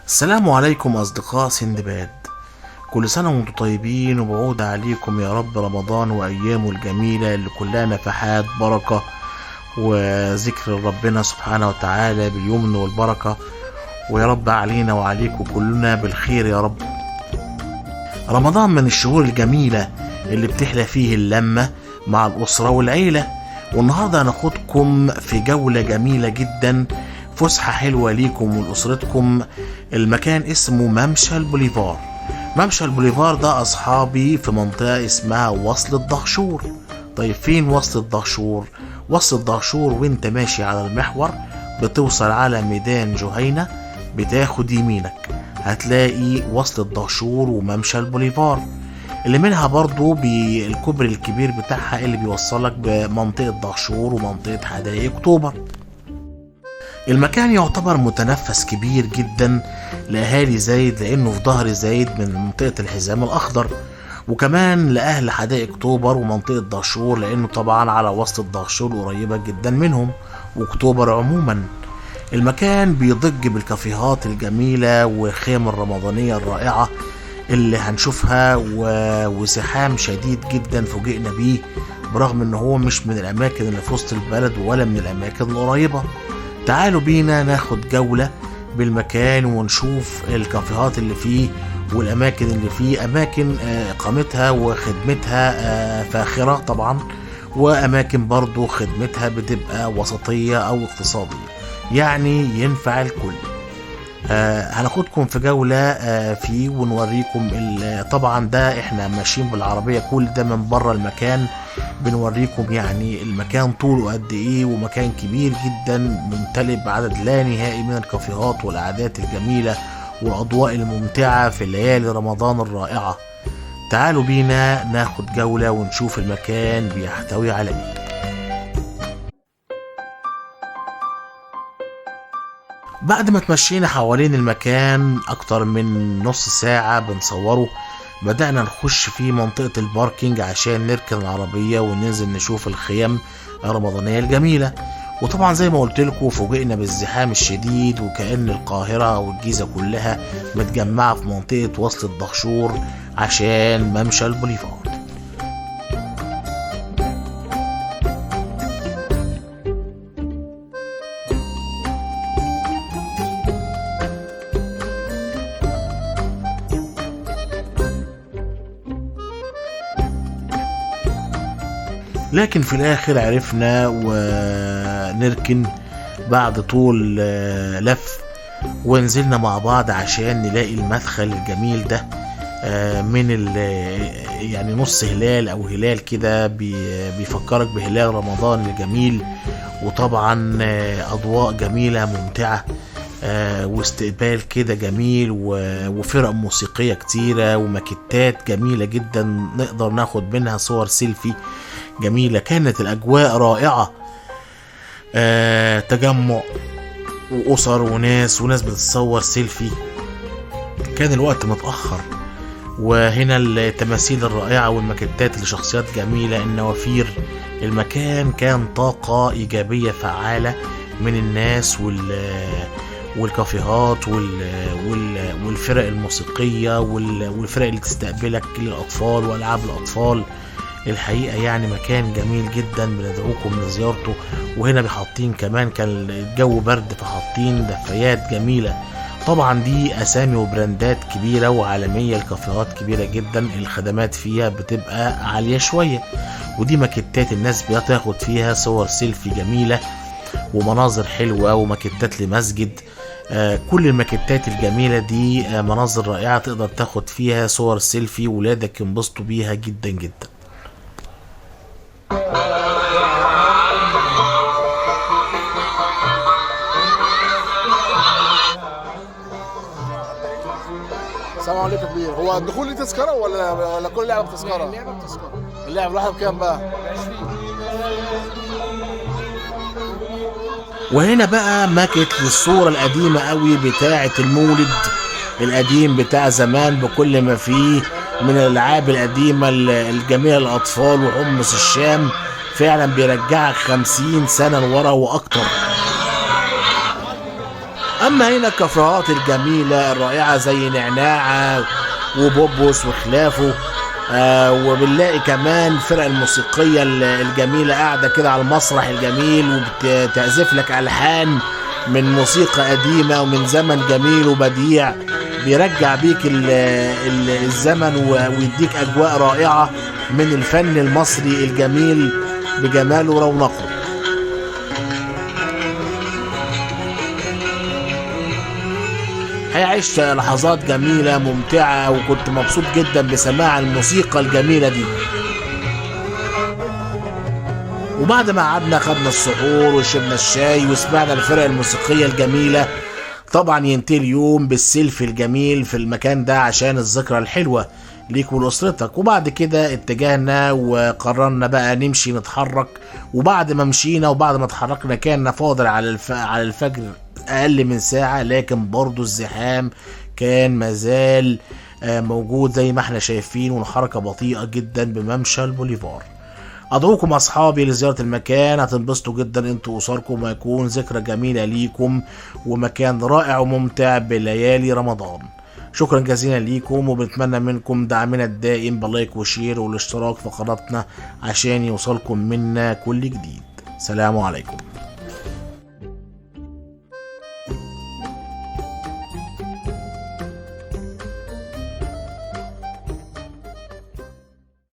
السلام عليكم أصدقاء سندباد، كل سنة وانتم طيبين وبعود عليكم يا رب رمضان وأيامه الجميلة اللي كلها نفحات بركة وذكر ربنا سبحانه وتعالى باليمن والبركة، ويا رب علينا وعليكم كلنا بالخير يا رب. رمضان من الشهور الجميلة اللي بتحلى فيه اللمة مع الأسرة والعيلة، والنهاردة هناخدكم في جولة جميلة جدا، فسحة حلوة ليكم ولأسرتكم. المكان اسمه ممشى البوليفار. ممشى البوليفار ده أصحابي في منطقة اسمها وصل الدهشور. طيب فين وصل الدهشور؟ وصل الدهشور وانت ماشي على المحور بتوصل على ميدان جهينة، بتاخد يمينك هتلاقي وصل الدهشور وممشى البوليفار، اللي منها برضو بالكوبري الكبير بتاعها اللي بيوصلك بمنطقة دهشور ومنطقة حدائق اكتوبر. المكان يعتبر متنفس كبير جدا لأهالي زايد، لأنه في ظهر زايد من منطقة الحزام الأخضر، وكمان لأهل حدائق اكتوبر ومنطقة دهشور، لأنه طبعا على وسط الدهشور قريبة جدا منهم واكتوبر عموما. المكان بيضج بالكافيهات الجميلة والخيم الرمضانية الرائعة اللي هنشوفها، وزحام شديد جدا فوجئنا بيه، برغم ان هو مش من الأماكن اللي في وسط البلد ولا من الأماكن القريبة. تعالوا بينا ناخد جولة بالمكان ونشوف الكافيهات اللي فيه والأماكن اللي فيه، أماكن إقامتها وخدمتها فاخرة طبعا، وأماكن برضو خدمتها بتبقى وسطية أو اقتصادية، يعني ينفع الكل. هناخدكم في جولة فيه ونوريكم طبعا ده احنا ماشيين بالعربية، كل ده من بره المكان بنوريكم يعني المكان طوله قد ايه، ومكان كبير جدا ممتلئ بعدد لا نهائي من الكافيهات والقعدات الجميلة والأضواء الممتعة في ليالي رمضان الرائعة. تعالوا بينا ناخد جولة ونشوف المكان بيحتوي على ايه. بعد ما تمشينا حوالين المكان أكتر من نص ساعة بنصوره، بدأنا نخش في منطقة ال parking عشان نركن العربية وننزل نشوف الخيام الرمضانية الجميلة. وطبعا زي ما قلت لكم فوجئنا بالزحام الشديد، وكأن القاهرة والجيزة كلها متجمعة في منطقة وصل الدهشور عشان ممشى البوليفار. لكن في الاخر عرفنا ونركن بعد طول لف، ونزلنا مع بعض عشان نلاقي المدخل الجميل ده من يعني نص هلال او هلال كده بيفكرك بهلال رمضان الجميل، وطبعا اضواء جميلة ممتعة واستقبال كده جميل، وفرق موسيقية كتيرة وماكيتات جميلة جدا نقدر ناخد منها صور سيلفي جميلة. كانت الأجواء رائعة، تجمع وأسر وناس بتتصور سيلفي. كان الوقت متأخر، وهنا التماثيل الرائعة والماكيتات لشخصيات جميلة، النوافير. المكان كان طاقة إيجابية فعالة من الناس والكافيهات والفرق الموسيقية والفرق اللي تستقبلك للأطفال وألعاب الأطفال. الحقيقة يعني مكان جميل جدا بندعوكم لزيارته. وهنا بيحطين كمان، كان الجو برد فحاطين دفايات جميلة. طبعا دي أسامي وبراندات كبيرة وعالمية، الكافيهات كبيرة جدا، الخدمات فيها بتبقى عالية شوية، ودي ماكيتات الناس بتاخد فيها صور سيلفي جميلة ومناظر حلوة وماكيتات لمسجد. كل الماكيتات الجميلة دي مناظر رائعة تقدر تاخد فيها صور سيلفي، ولادك ينبسطوا بيها جدا جدا. السلام عليكم كبير. هو الدخول ليه تذكرة ولا كل لعبة بتذكرة؟ اللعبة بتذكرة. اللعبة الواحدة بكام بقى؟ 20. وهنا بقى ماكت للصورة القديمة قوي بتاعة المولد القديم بتاع زمان، بكل ما فيه من الألعاب القديمة الجميلة للأطفال وحمص الشام. فعلا بيرجعك 50 سنة لورا وأكتر. اما هنا الكافيهات الجميلة الرائعة زي نعناعه وبوبوس وخلافه، وبنلاقي كمان الفرق الموسيقية الجميلة قاعدة كده على المسرح الجميل وبتعزف لك الحان من موسيقى قديمة ومن زمن جميل وبديع، بيرجع بيك الزمن ويديك اجواء رائعة من الفن المصري الجميل بجماله ورونقه. عشت لحظات جميلة ممتعة وكنت مبسوط جدا بسماع الموسيقى الجميلة دي. وبعد ما قعدنا خدنا السحور وشربنا الشاي وسمعنا الفرق الموسيقية الجميلة. طبعا ينتهي اليوم بالسيلفي الجميل في المكان ده عشان الذكرى الحلوة ليك ولأسرتك. وبعد كده اتجهنا وقررنا بقى نمشي نتحرك. وبعد ما مشينا وبعد ما اتحركنا كان فاضل على الفجر أقل من ساعة، لكن برضو الزحام كان مازال موجود زي ما احنا شايفين، والحركة بطيئة جدا بممشى البوليفار. أدعوكم أصحابي لزيارة المكان، هتنبسطوا جدا انتوا وأسركم، ويكون ذكرى جميلة ليكم ومكان رائع وممتع بليالي رمضان. شكرا جزيلا ليكم، وبنتمنى منكم دعمنا الدائم بال like و share والاشتراك في قناتنا عشان يوصلكم منا كل جديد. سلام عليكم.